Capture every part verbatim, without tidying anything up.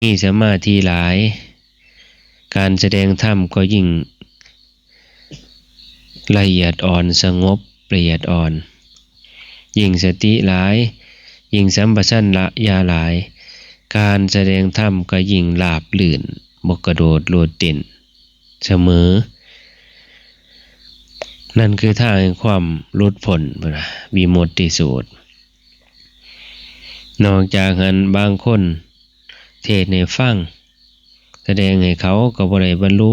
มีสมาธิหลาย การแสดงธรรมก็ยิ่งละเอียดอ่อน สงบละเอียดอ่อน ยิ่งสติหลาย ยิ่งสัมปชัญญะหลาย การแสดงธรรมก็ยิ่งราบรื่น บ่กระโดดโลดเต้นเสมอ นั่นคือทางแห่งความหลุดพ้นพุ้นนะ วิมุตติสูตร นอกจากนั้นบางคนเทศน์ให้ฟัง แสดงให้เขาก็บ่ได้บรรลุ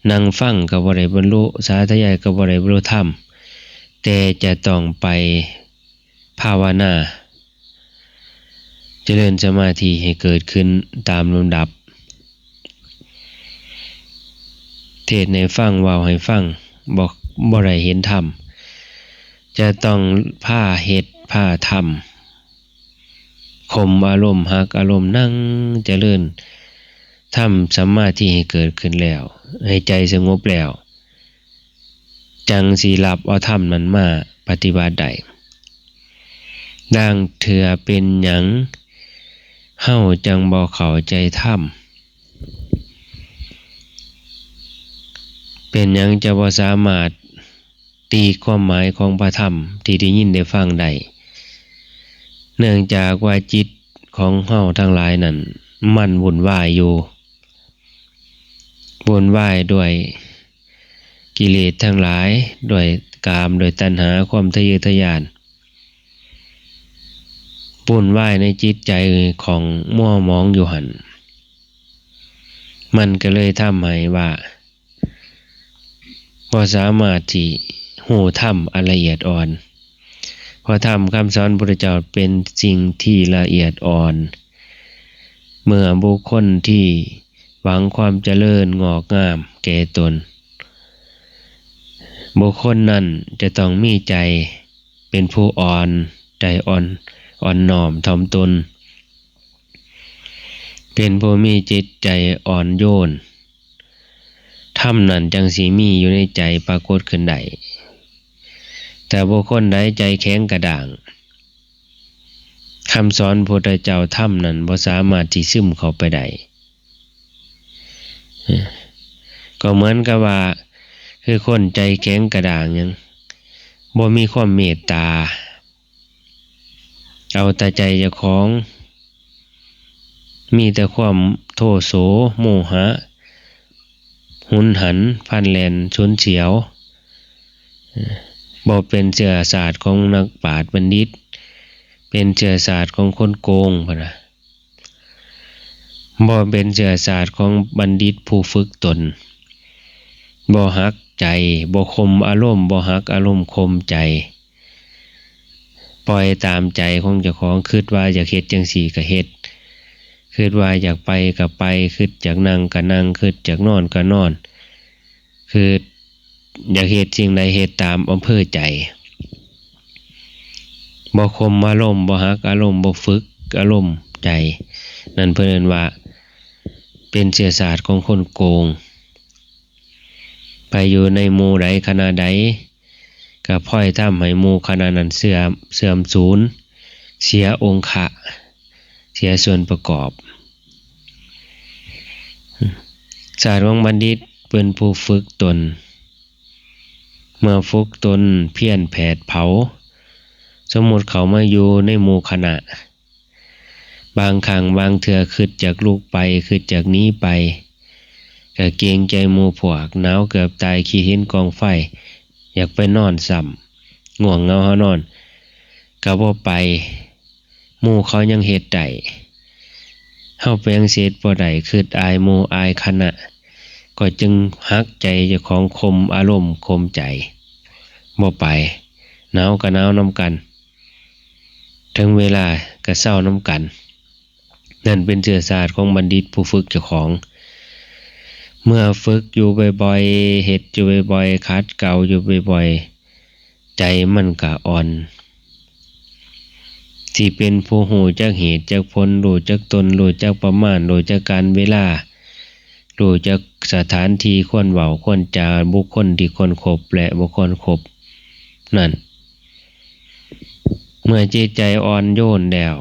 นั่งฟังก็บ่ได้บรรลุ สาธยายก็บ่ได้บรรลุธรรม แต่จะต้องไปภาวนา เจริญสมาธิให้เกิดขึ้นตามลำดับ เทศน์ให้ฟัง เว้าให้ฟัง บ่ บ่ได้เห็นธรรม จะต้องพาเฮ็ดพาทำ ข่มอารมณ์ หักอารมณ์ นั่งเจริญ ทำสมาธิให้เกิดขึ้นแล้ว ให้ใจสงบแล้ว จั่งสิรับเอาธรรมนั้นมาปฏิบัติได้ ลางเทื่อเป็นหยังเฮาจั่งบ่เข้าใจธรรม เป็นหยังจะบ่สามารถตีความหมายของพระธรรมที่ได้ยินได้ฟังได้ เนื่องจากว่าจิตของเฮาทั้งหลายนั้นมันวุ่นวายอยู่ วุ่นวายด้วยกิเลสทั้งหลาย ด้วยกาม ด้วยตัณหา ความทะเยอทะยาน วุ่นวายในจิตใจของมัวหมองอยู่หั่น มันก็เลยทำให้ว่า บ่สามารถที่ฮู้ธรรมอันละเอียดอ่อน เพราะธรรมคำสอนพุทธเจ้าเป็นสิ่งที่ละเอียดอ่อน เมื่อบุคคลที่หวังความเจริญงอกงามแก่ตน บุคคลนั้นจะต้องมีใจเป็นผู้อ่อน ใจอ่อน อ่อนน้อมถ่อมตน เป็นผู้มีจิตใจอ่อนโยน ธรรมนั้นจั่งสิมีอยู่ในใจปรากฏขึ้นได้ แต่บุคคลใดใจแข็งกระด้าง คำสอนพุทธเจ้าธรรมนั้นบ่สามารถที่ซึมเข้าไปได้ ก็เหมือนกับว่า คือคนใจแข็งกระด้างหยัง บ่มีความเมตตา เอาแต่ใจเจ้าของ มีแต่ความโทโส โมหะ หุนหัน พลันแล่น สูญเสียว บ่เป็นเชื้อชาติของนักปราชญ์บัณฑิต เป็นเชื้อชาติของคนโกงพุ้นนะ บ่เป็นเชื้อชาติของบัณฑิตผู้ฝึกตน บ่หักใจ บ่ข่มอารมณ์ บ่หักอารมณ์ข่มใจ ปล่อยตามใจของเจ้าของ คิดว่าอยากเฮ็ดจั่งซี้ก็เฮ็ด คิดว่าอยากไปก็ไป คิดอยากนั่งก็นั่ง คิดอยากนอนก็นอน คิดอยากเฮ็ดสิ่งใดเฮ็ดตามอำเภอใจ บ่ข่มอารมณ์ บ่หักอารมณ์ บ่ฝึกอารมณ์ใจ นั่นเพิ่นเอิ้นว่าเป็นเชื้อชาติของคนโกง ไปอยู่ในหมู่ใดคณะใด ก็พลอยทำให้หมู่คณะนั้นเสื่อม เสื่อมสูญ เสียองค์คะ เสียส่วนประกอบ ชาติของบัณฑิตเป็นผู้ฝึกตน เมื่อฝึกตนเพียรแผดเผา สมมุติเข้ามาอยู่ในหมู่คณะ บางครั้งบางเทื่อคิดอยากลุกไป คิดอยากหนีไป ก็เกรงใจหมู่พวก หนาวเกือบตาย คิดเห็นกองไฟ อยากไปนอนซ้ำ ง่วงเหงาหาวนอน ก็บ่ไป หมู่เขายังเฮ็ดได้ เฮาไปยังสิเฮ็ดบ่ได้ คิดอายหมู่อายคณะ ก็จึงหักใจเจ้าของ ข่มอารมณ์ข่มใจ บ่ไป หนาวก็หนาวนำกัน ถึงเวลาก็เซานำกัน นั่นเป็นเชื้อชาติของบัณฑิตผู้ฝึกเจ้าของ เมื่อฝึกอยู่บ่อยๆ เฮ็ดอยู่บ่อยๆ ขัดเกลาอยู่บ่อยๆ ใจมันก็อ่อน สิเป็นผู้ฮู้จักเหตุจักผล ฮู้จักต้น ฮู้จักประมาณ ฮู้จักกาลเวลา ฮู้จักสถานที่ควรเว้าควรจา บุคคลที่ควรคบและบ่ควรคบ นั่น เมื่อจิตใจอ่อนโยนแล้ว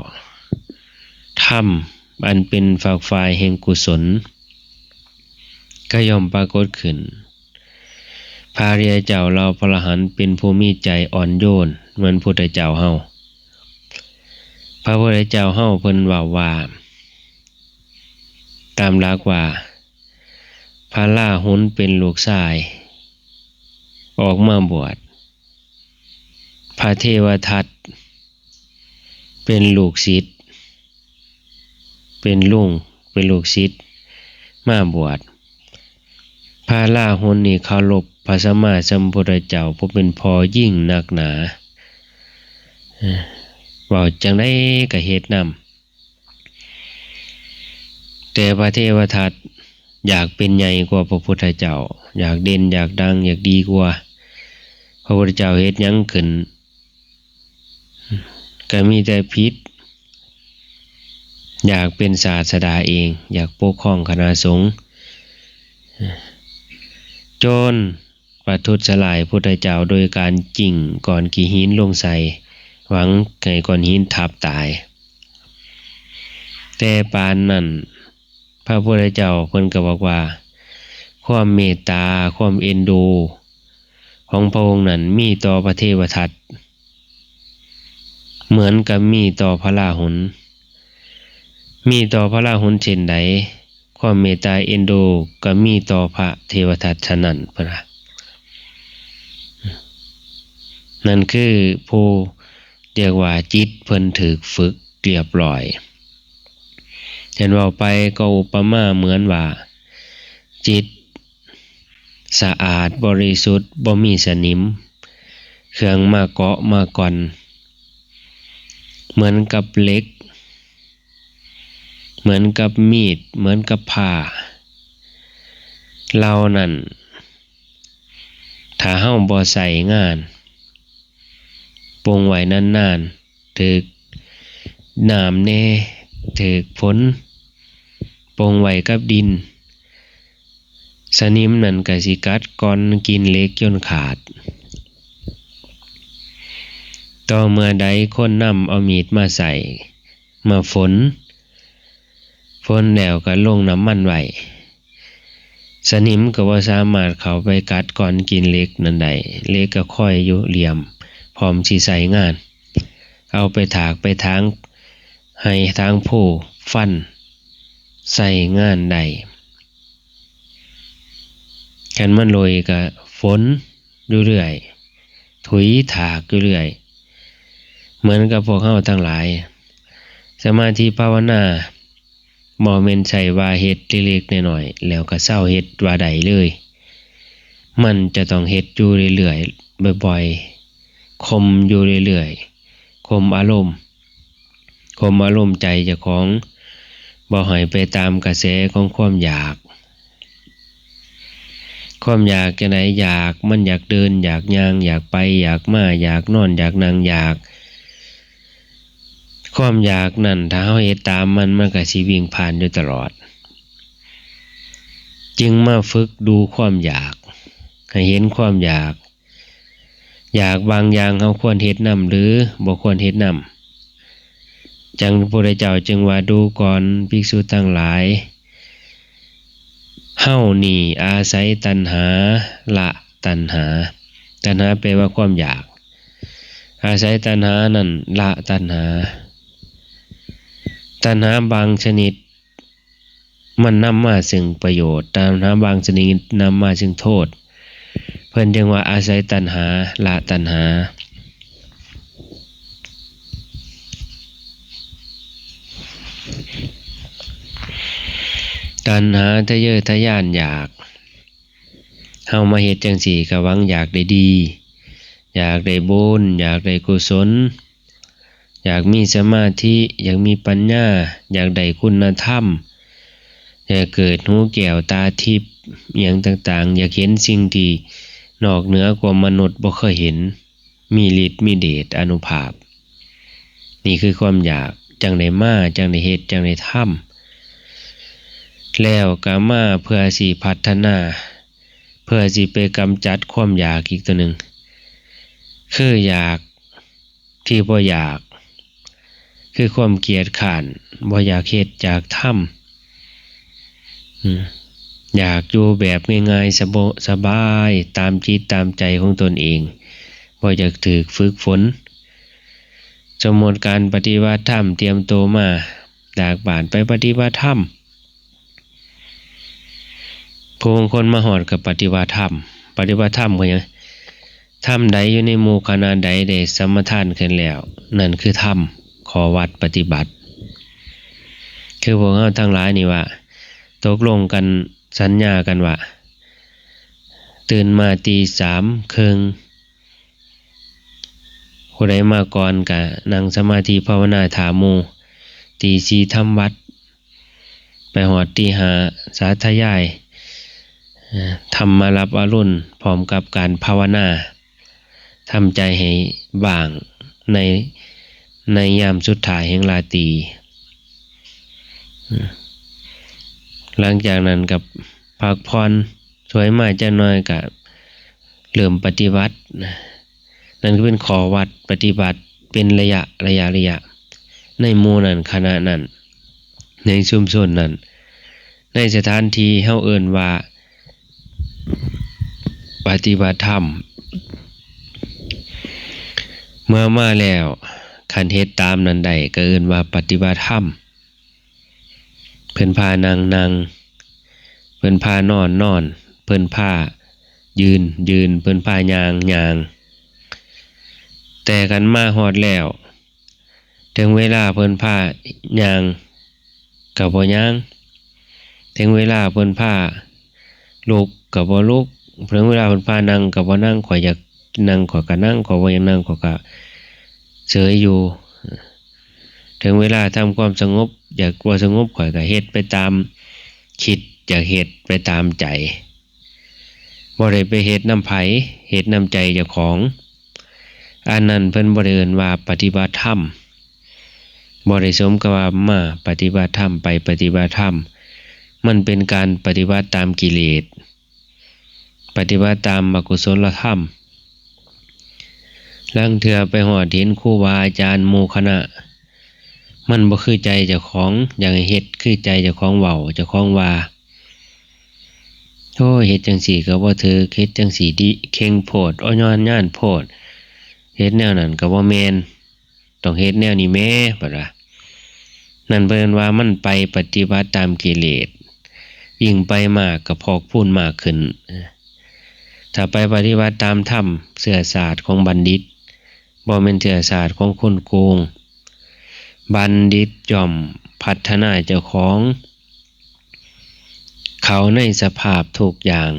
ธรรม อันเป็นฝักฝ่ายแห่งกุศล ก็ย่อมปรากฏขึ้น พระอริยเจ้าเหล่าพระอรหันต์เป็นผู้มีใจอ่อนโยนเหมือนพุทธเจ้าเฮา พระพุทธเจ้าเฮาเพิ่นเว้าว่า ตามหลักว่า พระราหุลเป็นลูกชาย ออกมาบวช พระเทวทัตเป็นลูกศิษย์ เป็นลุง เป็นลูกศิษย์ มาบวช พระราหุลนี่เคารพพระสัมมาสัมพุทธเจ้าผู้เป็นพ่อยิ่งนักหนา เอ่อ เว้าจั่งใดก็เฮ็ดนำ แต่พระเทวทัตอยากเป็นใหญ่กว่าพระพุทธเจ้า อยากเด่น อยากดัง อยากดีกว่า พระพุทธเจ้าเฮ็ดหยังขึ้น ก็มีแต่ผิด อยากเป็นศาสดาเอง อยากปกครองคณะสงฆ์ จนประทุษร้ายพุทธเจ้าโดยการจิ่งก้อนขี้หินลงใส่ หวังให้ก้อนหินทับตาย แต่ปานนั้น พระพุทธเจ้าเพิ่นก็บอกว่า ความเมตตา ความเอ็นดู ของพระองค์นั้นมีต่อพระเทวทัต เหมือนกับมีต่อพระราหุล มีต่อพระราหุลเช่นใด ความเมตตาเอ็นดูก็มีต่อพระเทวทัตฉะนั้น พุ้นนะ นั่นคือผู้เรียกว่าจิตเพิ่นถูกฝึกเรียบร้อย เห็นเว้าไปก็อุปมาเหมือนว่า จิตสะอาดบริสุทธิ์ บ่มีสนิม เครื่องมาเกาะมาก่อน เหมือนกับเหล็ก เหมือนกับมีด เหมือนกับผ้า เหล่านั้น ถ้าเฮาบ่ใช้งาน ปงไว้นานๆ ถูกน้ำแหน่ ถูกฝน ปงไว้กับดิน สนิมนั่นก็สิกัดก่อนกินเหล็กจนขาด ต่อเมื่อใดคนนำเอามีดมาใช้ มาฝน ฝนแล้วก็ลงน้ำมันไว้ สนิมก็บ่สามารถเข้าไปกัดก่อนกินเหล็กนั้นได้ เหล็กก็คอยอยู่เหลี่ยม พร้อมสิใช้งาน เอาไปถากไปถางไฮ่ถางภู ฟัน ใช้งานได้ คันมันโลยก็ฝนอยู่เรื่อย ถุยถากอยู่เรื่อย เหมือนกับพวกเฮาทั้งหลาย สมาธิภาวนา บ่แม่นใช่ว่าเฮ็ดเล็กๆน้อยๆ แล้วก็เซาเฮ็ดว่าได้เลย มันจะต้องเฮ็ดอยู่เรื่อยๆ บ่อยๆ ข่มอยู่เรื่อยๆ ข่มอารมณ์ ข่มอารมณ์ใจเจ้าของ บ่ให้ไปตามกระแสของความอยาก ความอยากจั่งใด อยาก มันอยากเดิน อยากย่าง อยากไป อยากมา อยากนอน อยากนั่ง อยาก ความอยากนั่น ถ้าเฮาเฮ็ดตามมัน มันก็สิวิ่งผ่านอยู่ตลอด จึงมาฝึกดูความอยาก ให้เห็นความอยาก อยากบางอย่างเฮาควรเฮ็ดนำหรือบ่ควรเฮ็ดนำ จั่งพระพุทธเจ้าจึงว่า ดูก่อนภิกษุทั้งหลาย เฮานี่อาศัยตัณหาละตัณหา ตัณหาแปลว่าความอยาก อาศัยตัณหานั่นละตัณหา ตัณหาบางชนิด มันนำมาซึ่งประโยชน์ ตัณหาบางชนิดนำมาซึ่งโทษ เพิ่นจึงว่าอาศัยตัณหาละตัณหา ตัณหาทะเยอทะยานอยาก เฮามาเฮ็ดจั่งซี้ก็หวังอยากได้ดี อยากได้บุญ อยากได้กุศล อยากมีสมาธิ อยากมีปัญญา อยากได้คุณธรรม อยากเกิดหูแก้วตาทิพย์ อิหยังต่างๆ อยากเห็นสิ่งที่นอกเหนือกว่ามนุษย์บ่เคยเห็น มีฤทธิ์มีเดชอานุภาพ นี่คือความอยาก จั่งได้มา จั่งได้เฮ็ด จั่งได้ทำ แล้วก็มาเพื่อสิพัฒนา เพื่อสิไปกำจัดความอยากอีกตัวหนึ่ง คืออยากที่บ่อยาก ค คือความเกียจคร้าน บ่อยากเฮ็ดอยากทำ อืม อยากอยู่แบบง่ายๆ สะบ- สบายตามจิตตามใจของตนเอง บ่อยากถูกฝึกฝน สมมติการปฏิบัติธรรม เตรียมตัวมาจากบ้านไปปฏิบัติธรรม ผู้บางคนมาฮอดก็ปฏิบัติธรรม ปฏิบัติธรรมคือหยัง ธรรมใดอยู่ในหมู่คณะใดได้สมาทานขึ้นแล้ว นั่นคือธรรม ข้อวัดปฏิบัติ คือพวกเราทั้งหลายนี่ว่า ตกลงกันสัญญากันว่า ตื่นมาตีสามครึ่ง ผู้ใดมาก่อนก็นั่งสมาธิภาวนาถ่าหมู่ ตีสี่ทำวัตร ไปฮอดตีห้าสาธยาย เอ่อ ธรรมาลับอรุณ พร้อมกับการภาวนา ทำใจให้ว่างใน ในยามสุดท้ายแห่งราตรี อืม หลังจากนั้นก็พักผ่อน สวยมาจักหน่อยก็เริ่มปฏิบัตินะ นั่นก็เป็นข้อวัดปฏิบัติเป็นระยะ ระยะ ระยะ ในหมู่นั้น คณะนั้น ในชุมชนนั้น ในสถานที่เฮาเอิ้นว่าปฏิบัติธรรม เมื่อมาแล้ว คันเฮ็ดตามนั้นได้ ก็เอิ้นว่าปฏิบัติธรรม เพิ่นพานั่ง นั่ง เพิ่นพานอน นอน เพิ่นพายืน ยืน เพิ่นพาย่าง ย่าง แต่คันมาฮอดแล้ว ถึงเวลาเพิ่นพาย่าง ก็บ่ย่าง ถึงเวลาเพิ่นพาลุกก็บ่ลุก ถึงเวลาเพิ่นพานั่งก็บ่นั่ง ข้อยอยากนั่งข้อยก็นั่ง ข้อยบ่อยากนั่งข้อยก็เฉยอยู่ ถึงเวลาทำความสงบ อยากบ่สงบข้อยก็เฮ็ดไปตามคิด อยากเฮ็ดไปตามใจ บ่ได้ไปเฮ็ดนำไผ เฮ็ดนำใจเจ้าของ อันนั้นเพิ่นบ่ได้เอิ้นว่าปฏิบัติธรรม บ่ได้สมกับว่ามาปฏิบัติธรรม ไปปฏิบัติธรรม มันเป็นการปฏิบัติตามกิเลส ปฏิบัติตามอกุศลธรรม ลางเทื่อไปฮอดเห็นครูบาอาจารย์หมู่คณะ มันบ่คือใจเจ้าของ อยากให้เฮ็ดคือใจเจ้าของเว้า เจ้าของว่า โอ้ย เฮ็ดจั่งซี้ก็บ่ถืก เฮ็ดจั่งซี้ดิ เข่งโพด อ่อนย่อนย่านโพด เฮ็ดแนวนั้นก็บ่แม่น ต้องเฮ็ดแนวนี้แหม บัดว่า นั่นเพิ่นว่ามันไปปฏิบัติตามกิเลส ยิ่งไปมากก็พอกพูนมากขึ้น ถ้าไปปฏิบัติตามธรรม เชื้อชาติของบัณฑิต บ่แม่นเชื้อชาติของคนโกง บัณฑิตย่อมพัฒนาเจ้าของ เข้าในสภาพทุกอย่าง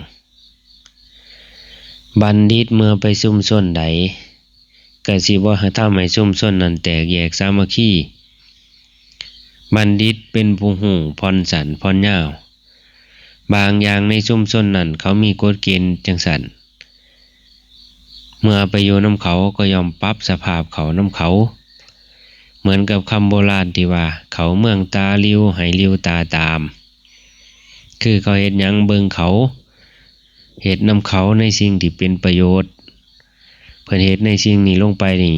บัณฑิตเมื่อไปชุมชนใด ก็สิบ่ทำให้ชุมชนนั้นแตกแยกสามัคคี บัณฑิตเป็นผู้ฮู้ผ่อนสั้นผ่อนยาว บางอย่างในชุมชนนั้นเขามีกฎเกณฑ์จั่งซั้น เมื่อไปอยู่นำเขาก็ย่อมปรับสภาพเข้านำเขา เหมือนกับคำโบราณที่ว่า เข้าเมืองตาหลิ่ว ให้หลิ่วตาตาม คือเขาเฮ็ดหยังเบิ่งเขา เฮ็ดนำเขาในสิ่งที่เป็นประโยชน์ เพิ่นเฮ็ดในสิ่งนี้ลงไปนี่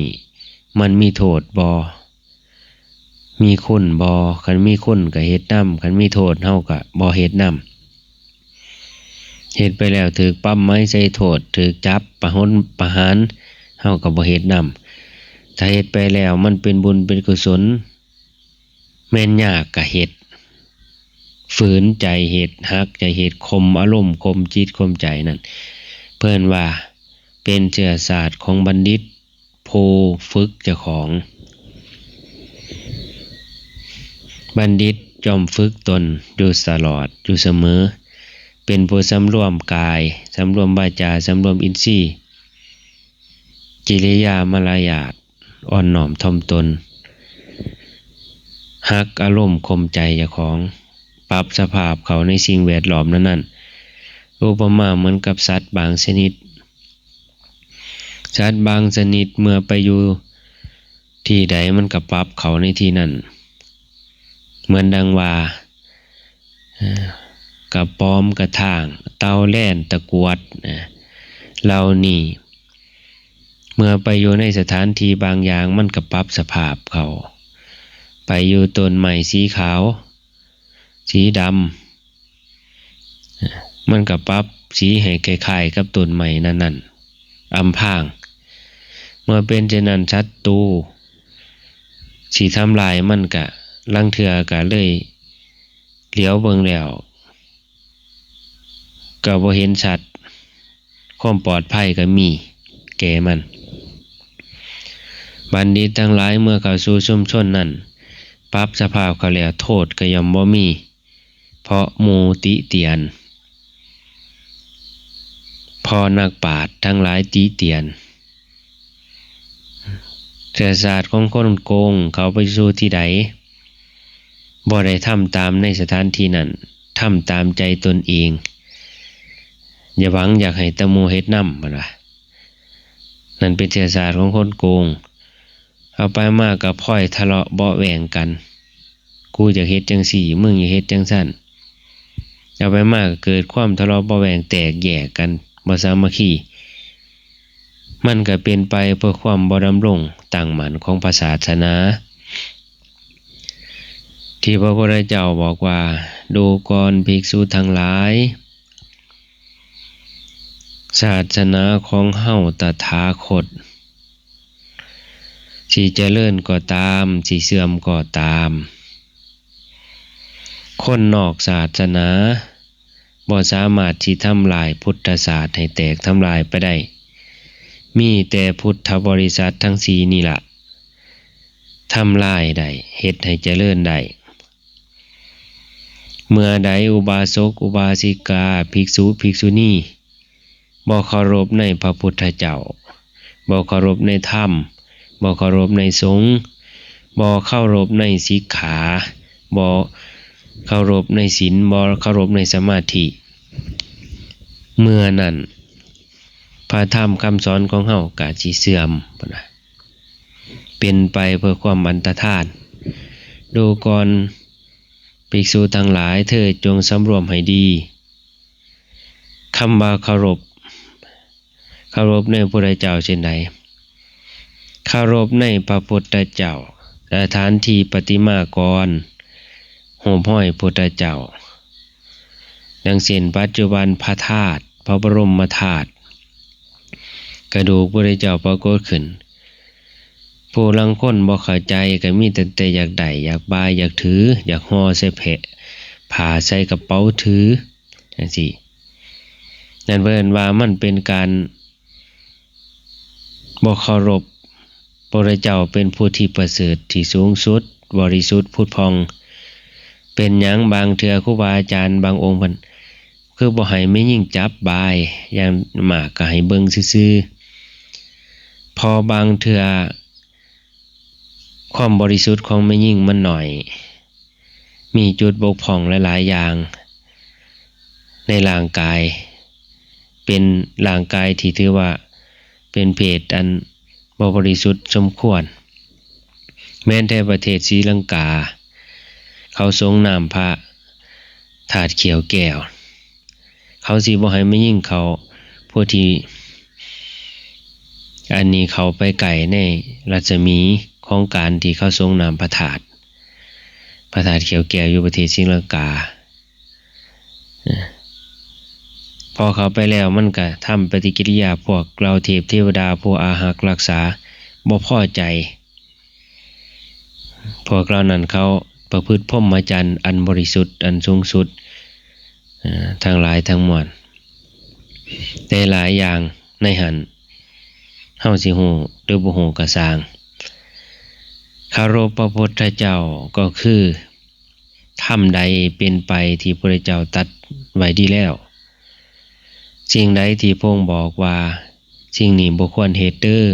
มันมีโทษบ่ มีคุณบ่ คันมีคุณก็เฮ็ดนำ คันมีโทษเฮาก็บ่เฮ็ดนำ เฮ็ดไปแล้วถูกปรับใหม่ใส่โทษ ถูกจับประหน- ประหาร เฮาก็บ่เฮ็ดนำ ถ้าเฮ็ดไปแล้วมันเป็นบุญเป็นกุศล แม่นยากก็เฮ็ด ฝืนใจเฮ็ด หักใจเฮ็ด ข่มอารมณ์ ข่มจิต ข่มใจนั่น เพิ่นว่าเป็นเชื้อชาติของบัณฑิต ผู้ฝึกเจ้าของ บัณฑิตย่อมฝึกตนอยู่ตลอด อยู่เสมอ เป็นผู้สำรวมกาย สำรวมวาจา สำรวมอินทรีย์ กิริยามารยาท อ่อนน้อมถ่อมตน หักอารมณ์ข่มใจเจ้าของ ปรับสภาพเข้าในสิ่งแวดล้อมนั้นๆ อุปมาเหมือนกับสัตว์บางชนิด สัตว์บางชนิดเมื่อไปอยู่ที่ใดมันก็ปรับเข้าในที่นั้น เหมือนดังว่า เอ่อ กระป๋อม กระทาง เต่าแลน ตะกรวด นะ เหล่านี้ เมื่อไปอยู่ในสถานที่บางอย่างมันก็ปรับสภาพเข้า ไปอยู่ต้นไม้สีขาว สีดำ มันก็ปรับสีให้คล้ายๆกับต้นไม้นั้นๆ อำพราง เมื่อเป็นเช่นนั้น ศัตรูสิทำลายมันก็ ลางเทื่อก็เลยเหลียวเบิ่งแล้ว ก็บ่เห็นชัด ความปลอดภัยก็มีแก่มัน บัณฑิตทั้งหลายเมื่อเข้าสู่ชุมชนนั้น ปรับสภาพเขาแล้ว โทษก็ย่อมบ่มี เพราะหมู่ติเตียน เพราะนักปราชญ์ทั้งหลายติเตียน เศรษฐศาสตร์ของคนโกง เขาไปสู่ที่ใด บ่ได้ทำตามในสถานที่นั้น ทำตามใจตนเอง อย่าหวังอยากให้แต่หมู่เฮ็ดนำ เพิ่นว่า นั่นเป็นเศรษฐศาสตร์ของคนโกง เอาไปมาก็พลอยทะเลาะเบาะแว้งกัน กูอยากเฮ็ดจั่งซี้ มึงอยากเฮ็ดจั่งซั้น เอาไปมาก็เกิดความทะเลาะเบาะแว้ง แตกแยกกัน บ่สามัคคี มันก็เป็นไปเพื่อความบ่ดำรงตั้งมั่นของพระศาสนา ที่พระพุทธเจ้าบอกว่า ดูก่อนภิกษุทั้งหลาย ศาสนาของเฮาตถาคต สิเจริญก็ตาม สิเสื่อมก็ตาม คนนอกศาสนาบ่สามารถสิทำลายพุทธศาสนาให้แตกทำลายไปได้ มีแต่พุทธบริษัททั้งสี่นี่ละ ทำลายได้ เฮ็ดให้เจริญได้ เมื่อใดอุบาสกอุบาสิกา ภิกษุภิกษุณี บ่เคารพในพระพุทธเจ้า บ่เคารพในธรรม บ่เคารพในสงฆ์ บ่เคารพในสิกขา บ่เคารพในศีล บ่เคารพในสมาธิ เมื่อนั้น พระธรรมคำสอนของเฮาก็สิเสื่อม เป็นไปเพื่อความอันตรธาน ดูก่อนภิกษุทั้งหลาย เธอจงสำรวมให้ดี คำว่าเคารพ เคารพในพระพุทธเจ้าเช่นใด เคารพในพระพุทธเจ้า สถานที่ประติมากร รูปห้อยพุทธเจ้า ดังเช่นปัจจุบันพระธาตุ พระบรมธาตุ กระดูกพุทธเจ้าปรากฏขึ้น ผู้ลางคนบ่เข้าใจก็มีแต่ แต่อยากได้ อยากบาย อยากถือ อยากห่อใส่แพะ ผ้าใส่กระเป๋าถือ จั่งซี้ นั่นเพิ่นว่ามันเป็นการบ่เคารพ พระพุทธเจ้าเป็นผู้ที่ประเสริฐที่สูงสุด บริสุทธิ์ผุดผ่อง เป็นหยังบางเทื่อครูบาอาจารย์บางองค์เพิ่นคือบ่ให้แม่หญิงจับบาย อย่างมากก็ให้เบิ่งซื่อๆ เพราะบางเทื่อความบริสุทธิ์ของแม่หญิงมันน้อย มีจุดบกพร่องหลายๆอย่างในร่างกาย เป็นร่างกายที่ถือว่าเป็นเพศอันบ่บริสุทธิ์สมควร แม้แต่ประเทศศรีลังกา เขาสรงน้ำพระธาตุเขี้ยวแก้ว เขาสิบ่ให้แม่หญิงเข้า ผู้ที่ อันนี้เข้าไปใกล้ในรัศมีของการที่เขาสรงน้ำพระธาตุ พระธาตุเขี้ยวแก้วอยู่ประเทศศรีลังกา พอเข้าไปแล้วมันก็ทำปฏิกิริยา พวกเหล่าเทพเทวดาผู้อารักษ์รักษาบ่พอใจ พวกเหล่านั้นเขาประพฤติพรหมจรรย์อันบริสุทธิ์อันสูงสุด เอ่อ ทั้งหลายทั้งมวล แต่หลายอย่างในหั้น เฮาสิฮู้หรือบ่ฮู้ก็ซ่าง เคารพพระพุทธเจ้าก็คือ ธรรมใดเป็นไปที่พระพุทธเจ้าตรัสไว้ดีแล้ว สิ่งใดที่พระองค์บอกว่า สิ่งนี้บ่ควรเฮ็ดเด้อ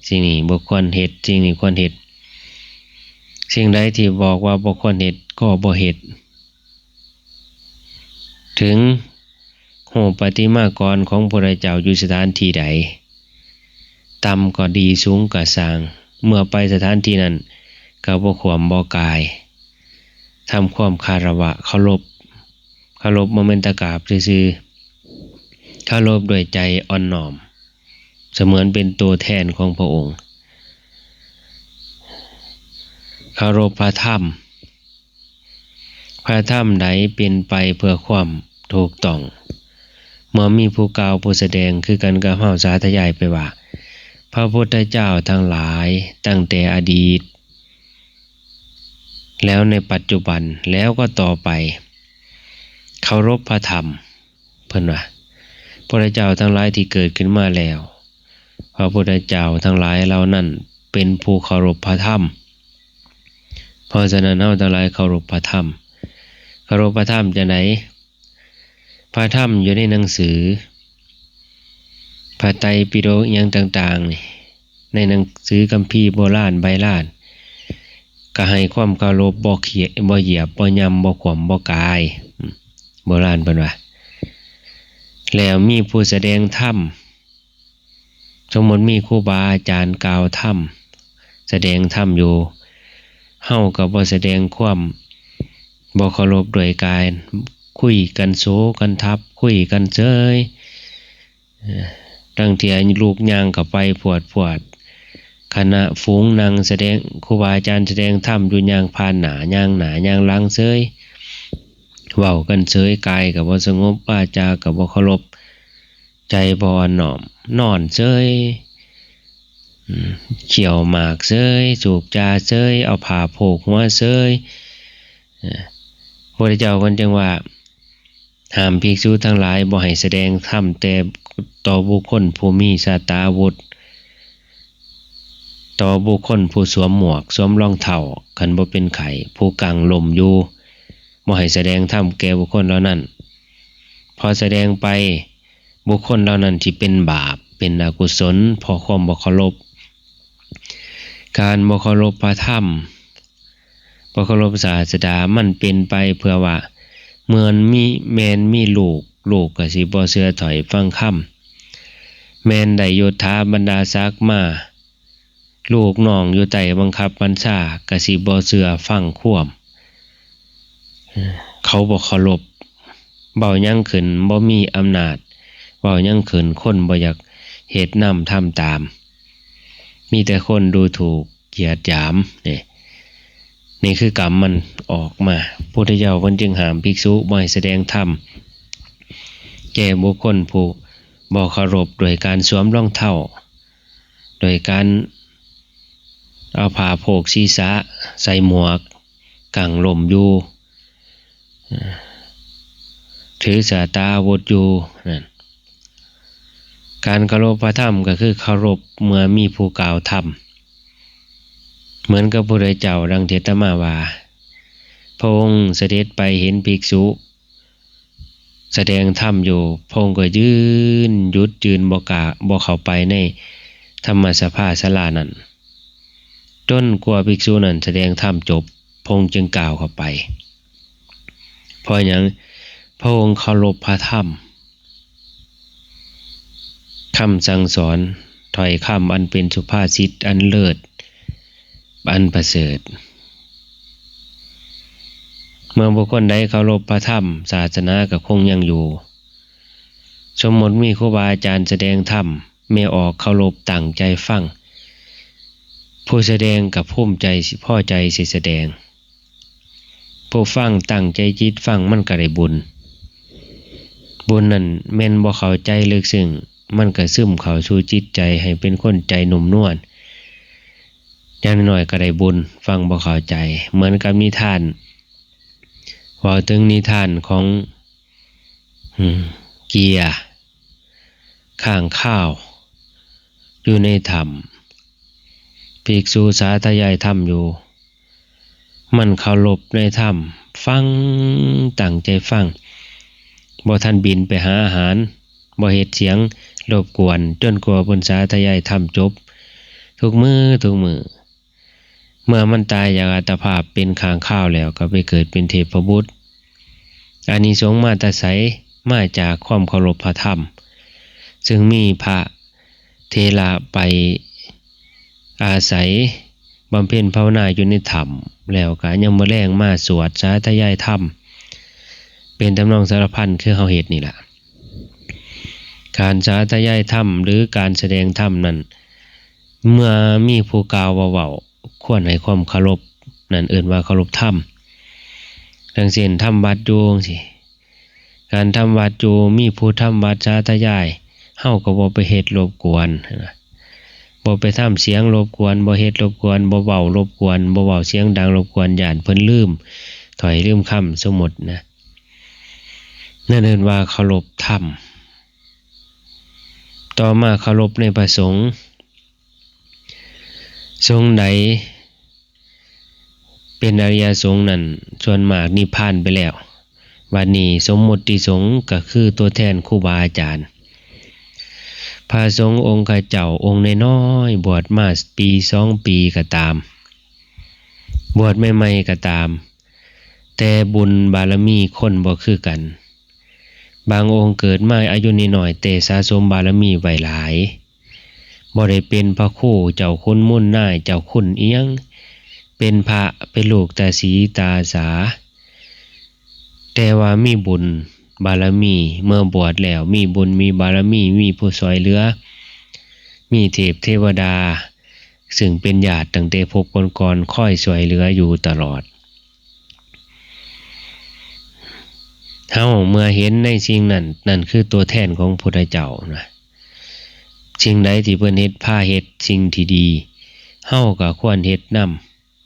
สิ่งนี้บ่ควรเฮ็ด สิ่งนี้ควรเฮ็ด สิ่งใดที่บอกว่าบ่ควรเฮ็ดก็บ่เฮ็ด ถึงรูปประติมากรของพระพุทธเจ้าอยู่สถานที่ใด ต่ำก็ดี สูงก็ซ่าง เมื่อไปสถานที่นั้นก็บ่ขวมบ่กาย ทำความคารวะเคารพ เคารพบ่แม่นแต่กราบซื่อๆ เคารพด้วยใจอ่อนน้อม เสมือนเป็นตัวแทนของพระองค์ เคารพพระธรรม พระธรรมใดเป็นไปเพื่อความถูกต้อง เมื่อมีผู้กล่าวผู้แสดงคือกันกับเฮาสาธยายไปว่า พระพุทธเจ้าทั้งหลายตั้งแต่อดีต แล้วในปัจจุบันแล้วก็ต่อไป เคารพพระธรรม เพิ่นว่า พระพุทธเจ้าทั้งหลายที่เกิดขึ้นมาแล้ว พระพุทธเจ้าทั้งหลายเหล่านั้นเป็นผู้เคารพพระธรรม เพราะฉะนั้นเฮาทั้งหลายเคารพพระธรรม เคารพพระธรรมจั่งใด พระธรรมอยู่ในหนังสือ พระไตรปิฎกอิหยังต่างๆนี่ ในหนังสือคัมภีร์โบราณใบลาน ก็ให้ความเคารพ บ่เขีย บ่เหยียบ บ่ย่ำ บ่ขวม บ่กาย อืม โบราณเพิ่นว่า แล้วมีผู้แสดงธรรม สมมติมีครูบาอาจารย์กล่าวธรรม แสดงธรรมอยู่ เฮาก็บ่แสดงความบ่เคารพด้วยการคุยกันโสกันทับ คุยกันเสย เอ่อ ลางเทื่อลูกย่างเข้าไปพรวดๆ คณะฝูงนั่งแสดง ครูบาอาจารย์แสดงธรรมอยู่ ย่างผ่านหน้า ย่างหน้า ย่างหลังเสย เว้ากันเสย กายก็บ่สงบ วาจาก็บ่เคารพ ใจบ่อ่อนน้อม นอนเสย อืม เคี้ยวหมากเสย สูบยาเสย เอาผ้าโพกหัวเสย เอ่อ พระพุทธเจ้าเพิ่นจึงว่า ห้ามภิกษุทั้งหลายบ่ให้แสดงธรรมแต่ต่อบุคคลผู้มีสาตาวุธ ต่อบุคคลผู้สวมหมวก สวมรองเท้า คันบ่เป็นไข้ ผู้กางล่มอยู่ บ่ให้แสดงธรรมแก่บุคคลเหล่านั้น เพราะแสดงไปบุคคลเหล่านั้นสิเป็นบาป เป็นอกุศล เพราะความบ่เคารพ การบ่เคารพพระธรรม บ่เคารพศาสดา มันเป็นไปเพื่อว่า เมื่อมี แม่นมีลูก ลูกก็สิบ่เชื่อถ้อยฟังคำ แม่นได้ยศถาบรรดาศักดิ์มา ลูกน้องอยู่ใต้บังคับบัญชาก็สิบ่เชื่อฟังความ เอ่อ เขาบ่เคารพ เว้าหยังขึ้นบ่มีอำนาจ เว้าหยังขึ้นคนบ่อยากเฮ็ดนำทำตาม มีแต่คนดูถูกเกียดหยาม นี่ นี่คือกรรมมันออกมา พุทธเจ้าเพิ่นจึงห้ามภิกษุบ่ให้แสดงธรรมแก่บุคคลผู้บ่เคารพ โดยการสวมรองเท้า โดยการเอาผ้าโพกศีรษะ ใส่หมวก กางล่มอยู่ ถือสาตาอาวุธอยู่นั่น การเคารพพระธรรมก็คือเคารพเมื่อมีผู้กล่าวธรรม เหมือนกับพระพุทธเจ้าดังที่อาตมาว่า พระองค์เสด็จไปเห็นภิกษุแสดงธรรมอยู่ พระองค์ก็ยืนหยุดยืน บ่กล้า บ่เข้าไปในธรรมสภาศาลานั้น จนกว่าภิกษุนั้นแสดงธรรมจบ พระองค์จึงก้าวเข้าไป เพราะหยัง พระองค์เคารพพระธรรม คำสั่งสอน ถ้อยคำอันเป็นสุภาษิตอันเลิศ อันประเสริฐ เมื่อบุคคลใดเคารพพระธรรม ศาสนาก็คงยังอยู่ สมมติมีครูบาอาจารย์แสดงธรรม แม่ออกเคารพตั้งใจฟัง ผู้แสดงก็ภูมิใจสิ พอใจสิแสดง ผู้ฟังตั้งใจจิตฟังมันก็ได้บุญ บุญนั่นแม่นบ่เข้าใจลึกซึ้ง มันก็ซึมเข้าสู่จิตใจให้เป็นคนใจนุ่มนวล อย่างน้อยก็ได้บุญ ฟังบ่เข้าใจ เหมือนกับนิทาน เว้าถึงนิทานของ อืม เกียร์ ค้างคาว อยู่ในถ้ำ ภิกษุสาธยายธรรมอยู่ มันเคารพในธรรม ฟัง ตั้งใจฟัง บ่ทันบินไปหาอาหาร บ่เฮ็ดเสียงรบกวน จนกว่าเพิ่นสาธยายธรรมจบ ทุกมื้อ ทุกมื้อ เมื่อมันตายจากอัตภาพเป็นค้างคาวแล้ว ก็ไปเกิดเป็นเทพบุตร อานิสงส์มาแต่ไส มาจากความเคารพพระธรรม ซึ่งมีพระเถระไปอาศัยบำเพ็ญภาวนาอยู่ในถ้ำ แล้วก็ยามมื้อแลงมาสวดสาธยายธรรม เป็นทำนองสารพันคือเฮาเฮ็ดนี่ล่ะ การสาธยายธรรมหรือการแสดงธรรมนั้น เมื่อมีผู้กล่าวว่าเว้า ควรให้ความเคารพ นั่นเอิ้นว่าเคารพธรรม จั่งเช่นทำวัดอยู่จั่งซี้ การทำวัดอยู่มีผู้ทำวัดสาธยาย เฮาก็บ่ไปเฮ็ดรบกวนนะ บ่ไปทำเสียงรบกวน บ่เฮ็ดรบกวน บ่เว้ารบกวน บ่เว้าเสียงดังรบกวน ย้านเพิ่นลืมถ้อยลืมคำ สมมุตินะ นั่นเอิ้นว่าเคารพธรรม ต่อมาเคารพในพระสงฆ์ สงฆ์ใดเป็นอริยสงฆ์นั้น ส่วนมากนิพพานไปแล้ว บัดนี้สมมุติสงฆ์ก็คือตัวแทนครูบาอาจารย์ พระสงฆ์องค์ข้าเจ้าองค์น้อยๆ บวชมาปีสองปีก็ตาม บวชใหม่ๆก็ตาม แต่บุญบารมีคนบ่คือกัน บางองค์เกิดมาอายุน้อยๆ แต่สะสมบารมีไว้หลาย บ่ได้เป็นพระครูเจ้าคุณมูลนายเจ้าคุณอิหยัง เป็นพระเป็นลูกตาสีตาสา แต่ว่ามีบุญบารมี เมื่อบวชแล้วมีบุญมีบารมี มีผู้ช่วยเหลือ มีเทพเทวดา ซึ่งเป็นญาติตั้งแต่ภพก่อนๆ คอยช่วยเหลืออยู่ตลอด เฮาเมื่อเห็นในสิ่งนั้น นั่นคือตัวแทนของพุทธเจ้านะ สิ่งใดที่เพิ่นเฮ็ด พาเฮ็ดสิ่งที่ดี เฮาก็ควรเฮ็ดน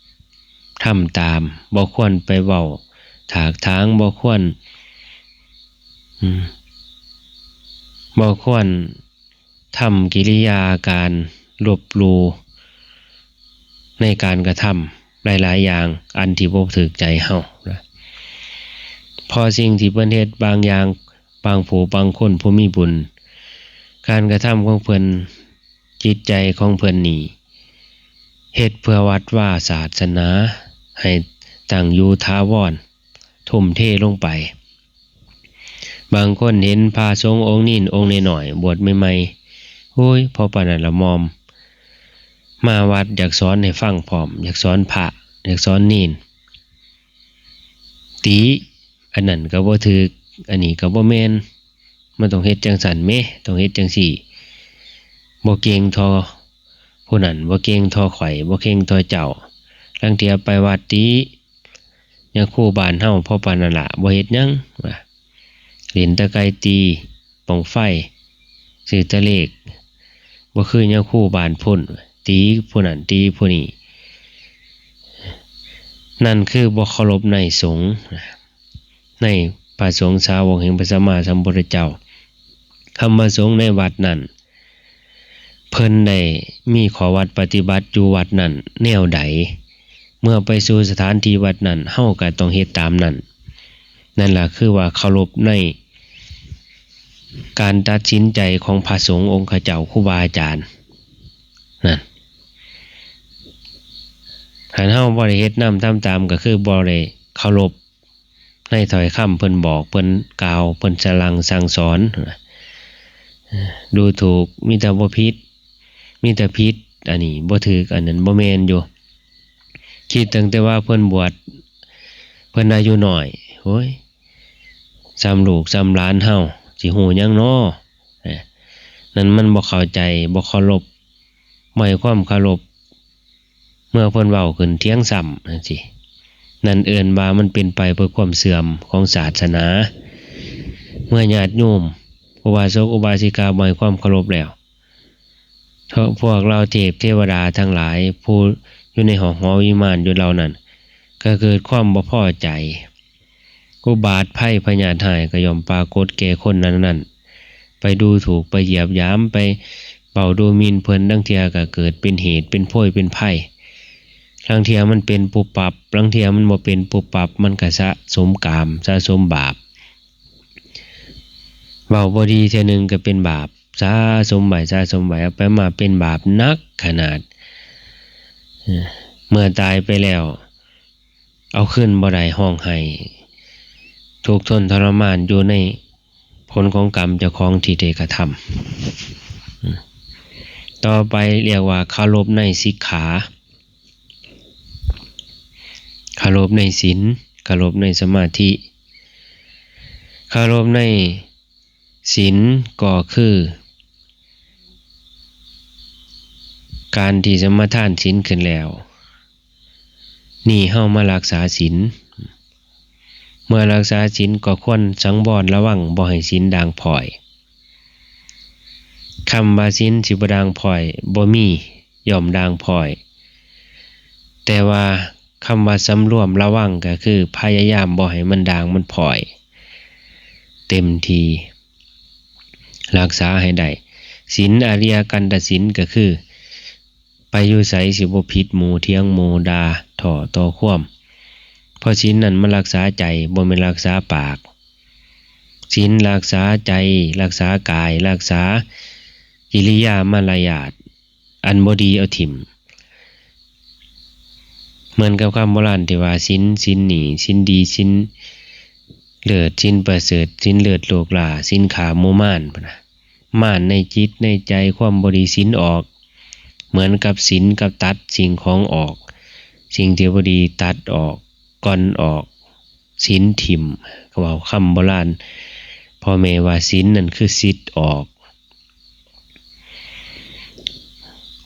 ำ ทำตาม บ่ควรไปเว้าถากถาง บ่ควร อืม บ่ควรทำกิริยาการลบหลู่ในการกระทำหลายๆ อย่าง อันที่บ่ถูกใจเฮานะ เพราะสิ่งที่เพิ่นเฮ็ดบางอย่าง บางผู้บางคนผู้มีบุญ การกระทำของเพิ่น จิตใจของเพิ่นนี่ เฮ็ดเพื่อวัดวาศาสนา ให้ตั้งอยู่ถาวร ทุ่มเทลงไป บางคนเห็นพระสงฆ์องค์นี้องค์น้อยๆ บวชใหม่ๆ โอ้ย พอปานนั้นละมอม มาวัดอยากสอนให้ฟังพร้อม อยากสอนพระ อยากสอนเณร ติ อันนั้นก็บ่ถูก อันนี้ก็บ่แม่น มันต้องเฮ็ดจั่งซั้นแหม ต้องเฮ็ดจั่งซี้ บ่เก่งเท่าผู้นั้น บ่เก่งเท่าข้อย บ่เก่งเท่าเจ้า ลางเทื่อไปวัดติ ยาคูบ้านเฮาพอปานนั้นล่ะ บ่เฮ็ดหยัง ว่า เล่นแต่ไก่ตี บั้งไฟ ซื้อแต่เลข บ่คือยาคูบ้านพุ้น ติผู้นั้นติผู้นี้ นั่นคือบ่เคารพในสงฆ์ ในพระสงฆ์สาวกแห่งพระสัมมาสัมพุทธเจ้า คำว่าสงฆ์ในวัดนั้น เพิ่นได้มีข้อวัดปฏิบัติอยู่วัดนั้นแนวใด เมื่อไปสู่สถานที่วัดนั้น เฮาก็ต้องเฮ็ดตามนั้น นั่นล่ะคือว่าเคารพในการตัดสินใจของพระสงฆ์องค์ข้าเจ้าครูบาอาจารย์ นั่น คันเฮาบ่ได้เฮ็ดนำทำตาม ก็คือบ่ได้เคารพในถ้อยคำเพิ่นบอก เพิ่นกล่าว เพิ่นสั่งสั่งสอน ดูถูก มีแต่บ่ผิด มีแต่ผิด อันนี้บ่ถูก อันนั้นบ่แม่นอยู่ คิดตั้งแต่ว่าเพิ่นบวช เพิ่นอายุน้อย โอ้ย ส่ำลูกส่ำหลานเฮา สิฮู้หยังน้อ เอ้อ นั่นมันบ่เข้าใจ บ่เคารพ บ่ให้ความเคารพ เมื่อเพิ่นเว้าขึ้นเถียงซ้ำจั่งซี้ นั่นเอิ้นว่ามันเป็นไปเพื่อความเสื่อมของศาสนา เมื่อญาติโยม อุบาสกอุบาสิกาบ่ให้ความเคารพแล้ว พวกเหล่าเทพเทวดาทั้งหลาย ผู้อยู่ในหอหอวิมานอยู่เหล่านั้น ก็เกิดความบ่พอใจ อุบาทภัยพยาธิร้ายก็ย่อมปรากฏแก่คนนั้นๆ ไปดูถูก ไปเหยียดหยาม ไปเว้าดูหมิ่นเพิ่น ลางเทื่อก็เกิดเป็นเหตุเป็นโพยเป็นภัย ลางเทื่อมันเป็นปุบปับ ลางเทื่อมันบ่เป็นปุบปับ มันก็สะสมกรรม สะสมบาป เว้าบ่ดีเทื่อหนึ่งก็เป็นบาป สะสมไว้ สะสมไว้ เอาไปมาเป็นบาปหนักขนาด เออ เมื่อตายไปแล้ว เอาคืนบ่ได้ ร้องไห้ ทุกข์ทนทรมานอยู่ในผลของกรรมเจ้าของที่ได้กระทำ อืม ต่อไปเรียกว่าเคารพในสิกขา เคารพในศีล เคารพในสมาธิ เคารพในศีลก็คือ การที่สมาทานศีลขึ้นแล้ว นี่เฮามารักษาศีล เมื่อรักษาศีลก็ควรสังวรระวังบ่ให้ศีลด่างพร้อย คำว่าศีลสิบ่ด่างพร้อยบ่มี ย่อมด่างพร้อย แต่ว่าคำว่าสำรวมระวังก็คือพยายามบ่ให้มันด่างมันพร้อย เต็มที่ รักษาให้ได้ ศีลอริยกันตศีลก็คือ ไปอยู่ไสสิบ่ผิดหมู่เถียงหมู่ด่าถ่อต่อความ เพราะศีลนั่นมันรักษาใจบ่แม่นรักษาปาก ศีลรักษาใจ รักษากาย รักษากิริยามารยาท อันบ่ดีเอาถิ่ม เหมือนกับคำโบราณที่ว่าศีลศีลนี่ศีลดีศีลเลิศศีลประเสริฐศีลเลิศโลกล้าศีลฆ่าหมู่มารพุ้นนะ มารในจิตในใจความบ่ดีศีลออก เหมือนกับศีลกับตัดสิ่งของออก สิ่งที่บ่ดีตัดออก ก่อนออก ศีลถิ่ม เขาเว้าคำโบราณ พ่อแม่ว่าศีลนั่นคือสิทธิ์ออก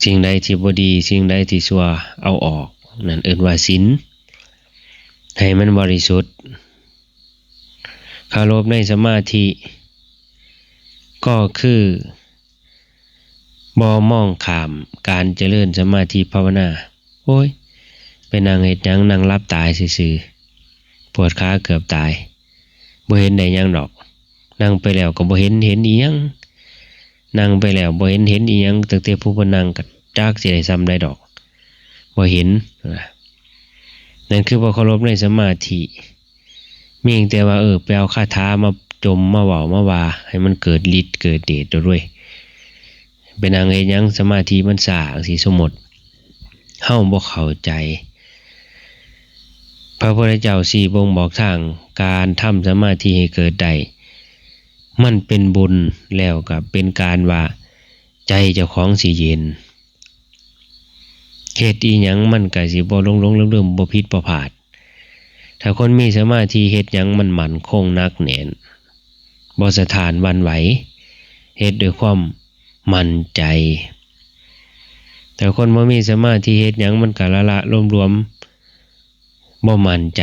สิ่งใดที่บ่ดี สิ่งใดที่ชั่วเอาออก นั่นเอิ้นว่าศีล ให้มันบริสุทธิ์ เคารพในสมาธิ ก็คือ บ่มองข้ามการเจริญสมาธิภาวนา โอ้ย ไปนั่งเฮ็ดหยัง นั่งหลับตายซื่อๆ ปวดขาเกือบตาย บ่เห็นได้หยังดอก นั่งไปแล้วก็บ่เห็น เห็นอีหยัง นั่งไปแล้วบ่เห็น เห็นอีหยัง ตั้งแต่ผู้เพิ่นนั่งก็จักสิได้ส่ำใดดอก บ่เห็น นั่นคือบ่เคารพในสมาธิ มีแต่ว่า เออ ไปเอาคาถามาจมมาเว้ามาว่า ให้มันเกิดฤทธิ์เกิดเดชโลดเว้ย ไปนั่งเฮ็ดหยัง สมาธิมันช้าจั่งซี้ สมมุติ เฮาบ่เข้าใจ พระพุทธเจ้าสี่บ่งบอกทางการทำสมาธิให้เกิดได้ มันเป็นบุญ แล้วก็เป็นการว่าใจเจ้าของสิเย็น เฮ็ดอีหยังมันก็สิบ่หลงๆลืมๆ บ่ผิดบ่พลาด ถ้าคนมีสมาธิเฮ็ดหยังมันมั่นคงหนักแน่น บ่สะท้านหวั่นไหว เฮ็ดด้วยความมั่นใจ แต่คนบ่มีสมาธิเฮ็ดหยังมันก็ละๆหลวมๆ บ่มั่นใจ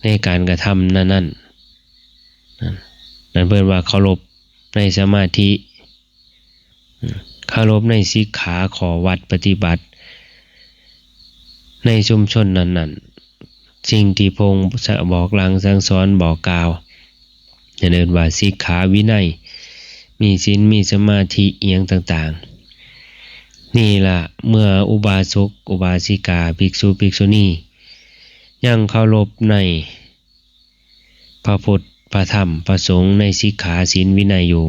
ในการกระทำนั้นๆ นั่น นั่นเพิ่นว่าเคารพในสมาธิ เคารพในสิกขาข้อวัดปฏิบัติ ในชุมชนนั้นๆ สิ่งที่พระองค์บอกหลังสั่งสอนบอกกล่าว เรียกว่าสิกขาวินัย มีศีล มีสมาธิ อิหยังต่างๆ นี่ล่ะ เมื่ออุบาสก อุบาสิกา ภิกษุ ภิกษุณี ยังเคารพในพระพุทธ พระธรรม พระสงฆ์ ในสิกขา ศีล วินัยอยู่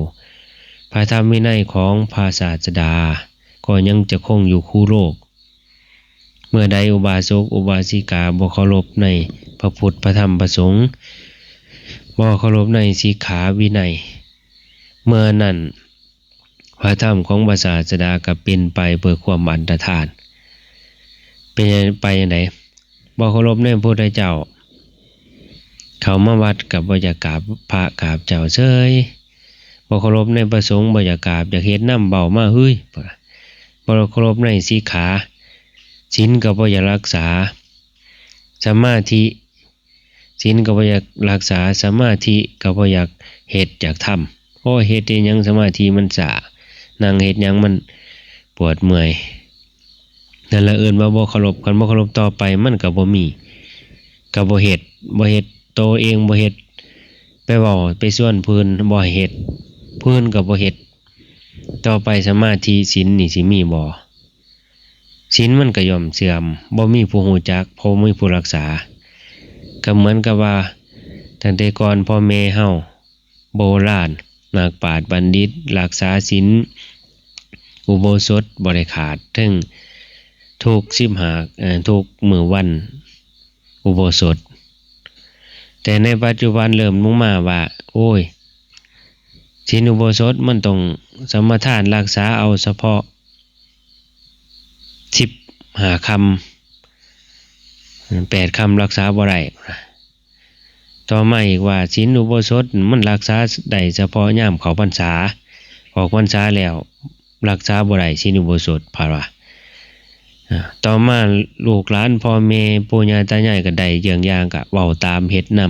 พระธรรมวินัยของพระศาสดา ก็ยังจะคงอยู่คู่โลก เมื่อใดอุบาสก อุบาสิกา บ่เคารพในพระพุทธ พระธรรม พระสงฆ์ บ่เคารพในสิกขาวินัย เมื่อนั้น พระธรรมของพระศาสดาก็เป็นไปเพื่อความอันตรธาน เป็นไปจั่งใด บ่เคารพในพระพุทธเจ้า เข้ามาวัดก็บ่อยากกราบพระกราบเจ้าเฉย บ่เคารพในพระสงฆ์ บ่อยากกราบ อยากเฮ็ดนำ เว้ามา เฮ้ย บ่เคารพในสิกขา ศีลก็บ่อยากรักษา สมาธิ ศีลก็บ่อยากรักษา สมาธิก็บ่อยากเฮ็ดอยากทำ โอ้ย เฮ็ดเฮ็ดหยังสมาธิมันช้า นั่งเฮ็ดหยังมันปวดเมื่อย นั่นล่ะเอิ้นว่าบ่เคารพ คันบ่เคารพต่อไปมันก็บ่มี ก็บ่เฮ็ด บ่เฮ็ด โตเองบ่เฮ็ด ไปเว้าไปชวนผู้อื่นบ่ให้เฮ็ด ผู้อื่นก็บ่เฮ็ด ต่อไปสมาธิศีลนี่สิมีบ่ ศีลมันก็ย่อมเสื่อม บ่มีผู้รู้จัก บ่มีผู้รักษา ก็เหมือนกับว่า ตั้งแต่ก่อนพ่อแม่เฮา โบราณ นักปราชญ์บัณฑิต รักษาศีล อุโบสถบ่ได้ขาด เทิงทุกสิบห้า เอ่อ ทุกมื้อวันอุโบสถ แต่ในปัจจุบันเริ่มลงมาว่า โอ้ย ศีลอุโบสถมันต้องสมาทานรักษาเอาเฉพาะสิบห้าค่ำ แปดค่ำรักษาบ่ได้ ต่อมาอีกว่าศีลอุโบสถมันรักษาได้เฉพาะยามเข้าพรรษา ออกพรรษาแล้วรักษาบ่ได้ศีลอุโบสถ เพิ่นว่า อ่า ต่อมาลูกหลานพ่อแม่ปู่ย่าตายายก็ได้เยื้องอย่างก็เว้าตาม เฮ็ดน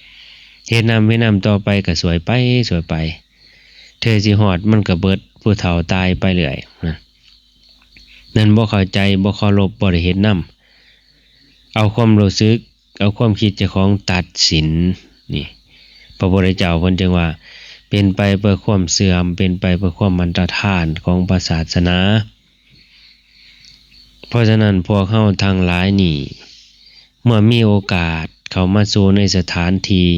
ำ เฮ็ดนำ เฮ็ดนำ ต่อไปก็สวยไปสวยไป เทื่อสิฮอดมันก็เบิด ผู้เฒ่าตายไปเรื่อยนะ นั่นบ่เข้าใจ บ่เคารพ บ่ได้เฮ็ดนำ เอาความรู้สึก เอาความคิดเจ้าของตัดสิน นี่ พระพุทธเจ้าเพิ่นจึงว่า เป็นไปเพื่อความเสื่อม เป็นไปเพื่อความอันตรธานของพระศาสนา เพราะฉะนั้นพวกเฮาทั้งหลายนี่ เมื่อมีโอกาสเข้ามาสู่ในสถานที่